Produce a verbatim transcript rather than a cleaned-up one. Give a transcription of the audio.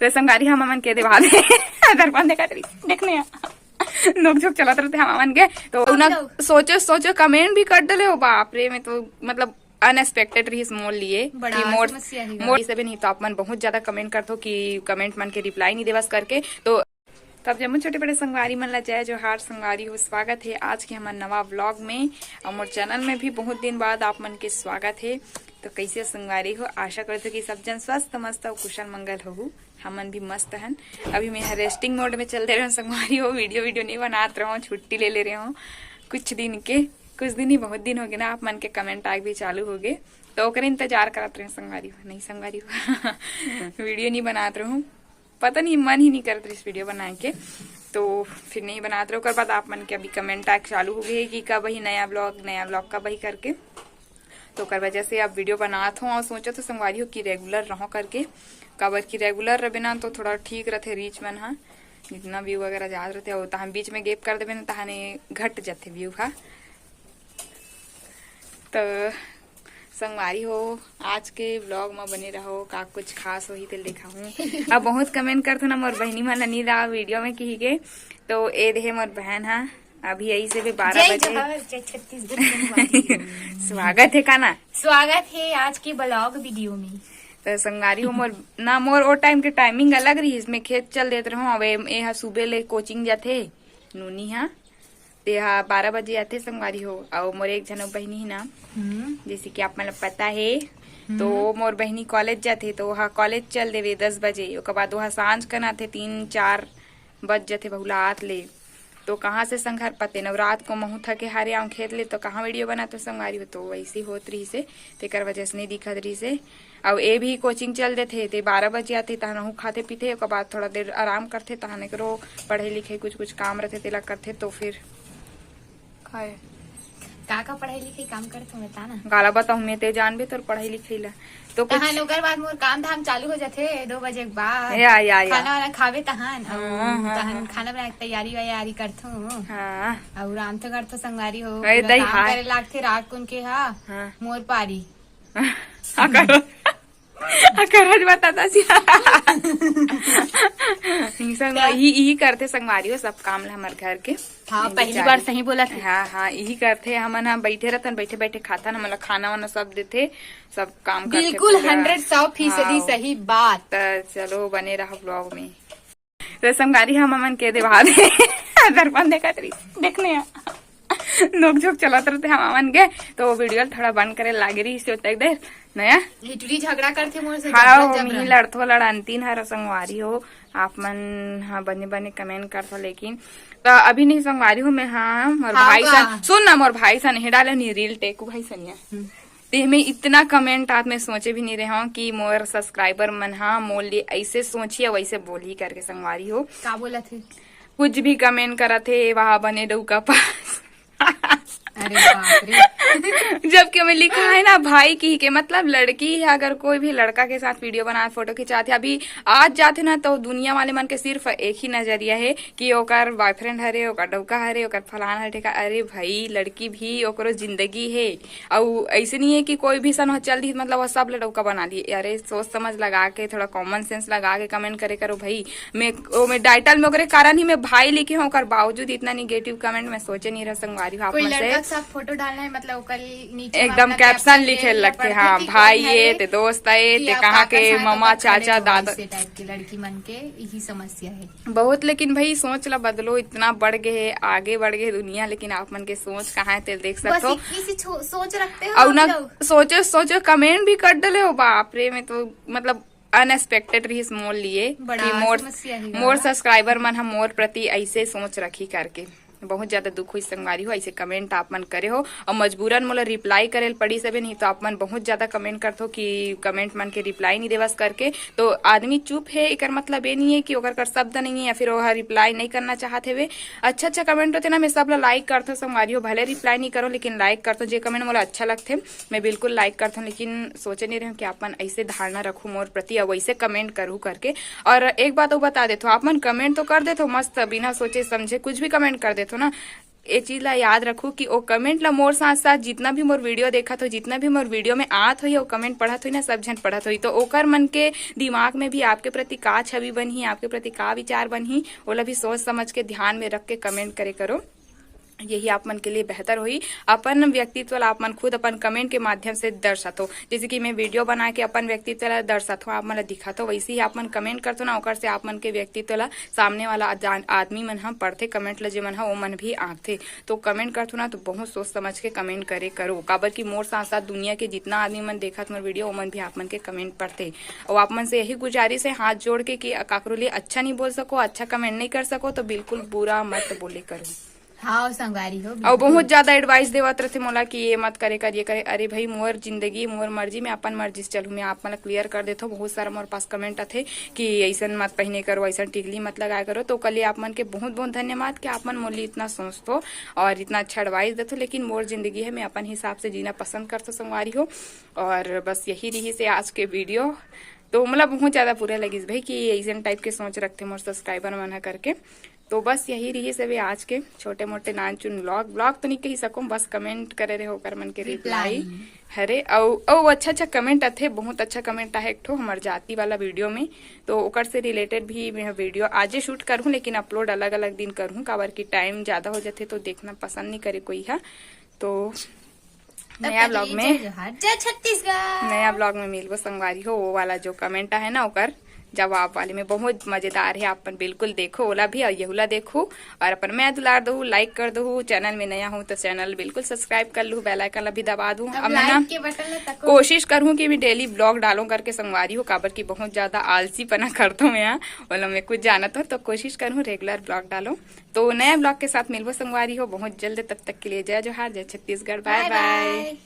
तो संगवारी हम मन के देवा दे दर्पण देखत रही, देखने नोक झोंक चलत रहते हम मन के। तो उना सोचो सोचो कमेंट भी कर डले हो, बाप रे, मैं तो मतलब अनएक्सपेक्टेड रही मोर लिए कि मोर मोर से भी नहीं। तो आप मन बहुत ज्यादा कमेंट करथो कि कमेंट मन के रिप्लाई नहीं देवस करके। तो तब जम्मो छोटे बड़े संगवारी मन ला जय जोहार। संगवारी हो, स्वागत है आज के हमर नवा व्लॉग में। और मोर चैनल में भी बहुत दिन बाद आप मन के स्वागत है। तो कैसे संगवारी हो, आशा करथो कि सब जन स्वस्थ मस्त और कुशल मंगल होहू। हमन भी मस्त हन। अभी मैं रेस्टिंग मोड में चल दे रहे हूँ संगवारी हो, वीडियो वीडियो नहीं बनात रहो, छुट्टी ले ले रहे हूँ कुछ दिन के। कुछ दिन ही, बहुत दिन हो गए ना, आप मन के कमेंट आए भी चालू हो गए, तो ओकर इंतजार करत रहे संगवारी हो, नहीं संगवारी हो वीडियो नहीं बनात रहूँ, पता नहीं मन ही नहीं करत रहिस वीडियो बनाए के, तो फिर नहीं बनात रहे। ओकर बाद आप मन के अभी कमेंट आए चालू हो गए कि कब ही नया व्लॉग, नया व्लॉग कब ही करके। तो ओकर वजह से अब वीडियो बनात हो और सोचत हो संगवारी हो कि रेगुलर रहो करके, काबर कि रेगुलर रहे ना तो थोड़ा ठीक रहते रीच मन हा, जितना व्यू वगैरह जात रहते, और तहन बीच में गैप कर देबे ना तहने घट जाते व्यू हा। तो संगवारी हो, आज के व्लॉग में बने रहो, का कुछ खास होही तेल दिखाहूँ। अब बहुत कमेंट करथो ना मोर बहनी मन नी ला वीडियो में किही के, तो ए देहे मोर बहन हा। अभी यही से भी बारह जय बजे। जोहार, जय छत्तीसगढ़ संगवारी। स्वागत है का ना? स्वागत है आज के व्लॉग वीडियो में। तो संगवारी हो मोर ना, मोर ओ टाइम के टाइमिंग अलग रही, इसमें खेत चल देत रहूँ। अब ए, ए हा सुबह ले कोचिंग जाथे नूनी हा, ते हा बारह बजे आथे संगवारी हो। अउ मोर एक झन बहिनी ही ना, हम्म। जैसे कि आप मन ला पता है, हम्म। तो मोर बहिनी कॉलेज जाथे, तो ओहा कॉलेज चल देवे दस बजे, ओकर बाद ओहा सांझ कन आथे तीन चार बज जाथे बहुला आत ले। तो कहाँ से संघर पते नवरात को महू थके हारे आऊँ खेत ले, तो कहाँ वीडियो बनातो संगवारी हो, तो वैसे होत रही से, तेकर वजह से नहीं दिखत रही से। अउ ए भी कोचिंग चल देथे, ते बारह बजे आथे, तहन ओहू खाथे पीथे, ओकर बाद थोड़ा देर आराम करथे, तहन एकरो पढ़ाई लिखाई कुछ कुछ काम रथे, तेला करथे, तो फिर खाए। का का पढ़ाई लिखाई काम करथे, बता ना। काला बताऊँ मैं, ते जानबे तोर पढ़ाई लिखाई ला। तो कुछ तहन ओकर बाद मोर काम धाम चालू हो जाथे दो बजे के बाद। या, या, या। खाना वाना खावे तहन, अउ हाँ, हाँ, तहन हाँ। खाना बना के तैयारी वैयारी करथूं। हाँ। अउ रांधथो करथो संगवारी हो, अरे पूरा दई काम हाय। करे लागथे रात कुन के हा। हाँ। मोर पारी। अकर, अकर आज बताता सी। नहीं, संग-, का? यही, यही करथे संगवारी हो सब काम ला हमर घर के। हाँ, पहली बार सही बोला था। हाँ, हाँ, यही करथे हमन, हम बैठे रहथन, बैठे बैठे खाथन, हमन ला खाना वाना सब देथे, सब काम करथे बिल्कुल पूरा। हंड्रेड, सौ फीसदी हाँ। सही बात। त चलो बने रहो व्लॉग में। तो संगवारी हम हमन के देवा दे दर्पण देखत रही, देखने आ। नोक झोंक चलत रहते हम हमन के, तो वीडियो थोड़ा बंद करे लागे रही से तक देर नया। हिटुरी झगड़ा करथे मोर से हाँ, जबरन, जबरन। लड़थो लड़ानतीन हर संगवारी हो, आप मन हाँ बने बने कमेंट करथो, लेकिन तो अभी नहीं संगवारी हो मैं। हाँ, मोर हाँ, भाई सन, सुन ना, मोर भाई सन हे डाले नहीं रील टेकू भाई सनिया। हम्म। ते में इतना कमेंट आत, मैं सोचे भी नहीं रहे हूँ कि मोर सब्सक्राइबर मन हा मोर लिए ऐसे सोची या वैसे बोली करके संगवारी हो। का बोलत हे? कुछ भी कमेंट करत हे, वहाँ बने डौका पास। अरे बाप रे। जबकि हमें लिखा है ना भाई की के, मतलब लड़की है, अगर कोई भी लड़का के साथ वीडियो बना फोटो खिंचाते, अभी आज जाते ना तो दुनिया वाले मन के सिर्फ एक ही नजरिया है कि ओकर बॉयफ्रेंड हरे, ओकर डौका हरे, ओकर फलाना हरे का। अरे भाई, लड़की भी ओकरो जिंदगी है, अउ ऐसे नहीं है कि कोई भी सन चल दी मतलब वो सब लड़ौका बना ली। अरे सोच समझ लगा के, थोड़ा कॉमन सेंस लगा के कमेंट करे करो भाई। मैं ओ मैं टाइटल में ओकरे कारण ही मैं भाई लिखे हूँ, ओकर बावजूद इतना निगेटिव कमेंट मैं सोचे नहीं रहा संगवारी हो आप कोई मन से। लड़का के साथ फोटो डालना है मतलब ओकर नीचे एकदम मामला कैप्शन लिखे लगते, हाँ भाई ये ते दोस्त है ते कहाँ के मामा चाचा दादा। टाइप की लड़की मन के यही समस्या है। बहुत, लेकिन भाई सोच ला बदलो, इतना बढ़ गए है, आगे बढ़ गए दुनिया, लेकिन आप मन के सोच कहाँ है तेल देख सकते हो। सोच रखते हो अउ ना सोचो सोचो कमेंट भी कर डले हो। बाप रे, मैं तो मतलब अनएक्सपेक्टेड रही मोर लिए कि मोर मोर सब्सक्राइबर मन हम मोर प्रति ऐसे सोच रखी करके। बहुत ज्यादा दुख हुई संगवारी हो, ऐसे कमेंट आप मन करे हो और मजबूरन मोला रिप्लाई करे ल पड़ी सबे, नहीं तो आप मन बहुत ज्यादा कमेंट करथो कि कमेंट मन के रिप्लाई नहीं देवस करके। तो आदमी चुप है, एकर मतलब ये नहीं है कि ओकर कर शब्द नहीं है या फिर ओह रिप्लाई नहीं करना चाहत हेवे। अच्छा अच्छा कमेंट होते ना, मैं सब ला लाइक करथो संगवारी हो, भले रिप्लाई नहीं करो लेकिन लाइक करथो। जे कमेंट मोला अच्छा लगथे मैं बिल्कुल लाइक करथो, लेकिन सोचे नहीं रहे कि आप मन ऐसे धारणा रखो मोर प्रति और वैसे कमेंट करू करके। और एक बात वो बता देथो, आप मन कमेंट तो कर देथो मस्त बिना सोचे समझे कुछ भी कमेंट कर देथो ना, ए चीज ला याद रखू कि ओ कमेंट ला मोर साथ साथ जितना भी मोर वीडियो देखत हो, जितना भी मोर वीडियो में आत होही, ओ कमेंट पढ़त होही ना, सब झन पढ़त होही, तो ओकर मन के दिमाग में भी आपके प्रति का छवि बनही, आपके प्रति का विचार बनही, ओला भी सोच समझ के ध्यान में रख के कमेंट करे करो। यही आप मन के लिए बेहतर होही। अपन व्यक्तित्व ला आप मन खुद अपन कमेंट के माध्यम से दर्शात हो। जैसे कि मैं वीडियो बना के अपन व्यक्तित्व ला दर्शात हो, आप मन ला दिखात हो, वैसे ही आप मन कमेंट करत हो ना, ओकर से आप मन के व्यक्तित्व ला सामने वाला आदमी मन ह पढ़थे कमेंट ला, जे मन ह ओ मन भी आंकथे। तो कमेंट करत हो ना, तो बहुत सोच समझ के कमेंट करे करो, काबर कि मोर साथ साथ दुनिया के जितना आदमी मन देखत मोर वीडियो, ओ मन भी आप मन के कमेंट पढ़थे। और आप मन से यही गुजारिश है हाथ जोड़ के कि काकरो लिए अच्छा नहीं बोल सको, अच्छा कमेंट नहीं कर सको, तो बिल्कुल बुरा मत बोले करो। हाँ, संगवारी हो, और बिल्कुल। बहुत ज्यादा एडवाइस देवत रथे मोला कि ये मत करे कर, ये करे। अरे भाई, मोर जिंदगी, मोर मर्जी, मैं अपन मर्जी से चलूँ। मैं आप मन ला क्लियर कर देथो, बहुत सारा मोर पास कमेंट आथे कि ऐसन मत पहने करो, ऐसन टिकली मत लगाया करो। तो ओकर लिए आप मन के बहुत बहुत धन्यवाद कि आप मन मोर लिए इतना सोचथो और इतना अच्छा एडवाइस देथो। लेकिन मोर जिंदगी है, मैं अपन हिसाब से जीना पसंद करथो संगवारी हो। और बस यही रहिस हे आज के वीडियो। तो मोला बहुत ज्यादा बुरा लगिस भाई कि ऐसन टाइप के सोच रखथे मोर सब्सक्राइबर मन ह करके। तो बस यही रहिस हे आज के छोटे मोटे नानचुन व्लॉग। व्लॉग तो नहीं कही सकूँ, बस कमेंट करे रहे ओकर मन के रिप्लाई। रिप्लाई। हरे, अउ, अउ अच्छा अच्छा कमेंट आथे, बहुत अच्छा कमेंट आहे एक ठो हमर जाति वाला वीडियो में, तो ओकर से रिलेटेड भी मैं वीडियो आजे शूट करहूँ, लेकिन अपलोड अलग अलग दिन करहूँ, काबर कि टाइम ज्यादा हो जाथे तो देखना पसंद नहीं करे कोई हा। तो तब नया तक व्लॉग के लिए में, जय जोहार, जय छत्तीसगढ़। नया व्लॉग में मिलबो संगवारी हो। वो वाला जो कमेंट आहे ना, ओकर जवाब वाले में बहुत मजेदार है, आप मन बिल्कुल देखो, ओला भी और यहूला देखो, और अपन मया दुलार दहू, लाइक कर दहू। चैनल में नया हो तो चैनल बिल्कुल सब्सक्राइब कर लू, बेल आइकन ला भी दबा दू। अब अब मैं ना लाइक के बटन ला तको। कोशिश करहूँ कि मैं डेली व्लॉग डालूँ करके संगवारी हो, काबर कि बहुत ज्यादा आलसीपना करथो मैं, ओला मैं कुछ जानत हो, तो कोशिश करहूँ रेगुलर व्लॉग डालूँ। तो नया व्लॉग के साथ मिलबो संगवारी हो बहुत जल्द, तब तक के लिए जय जोहार, जय छत्तीसगढ़, बाय बाय बाय। बाय।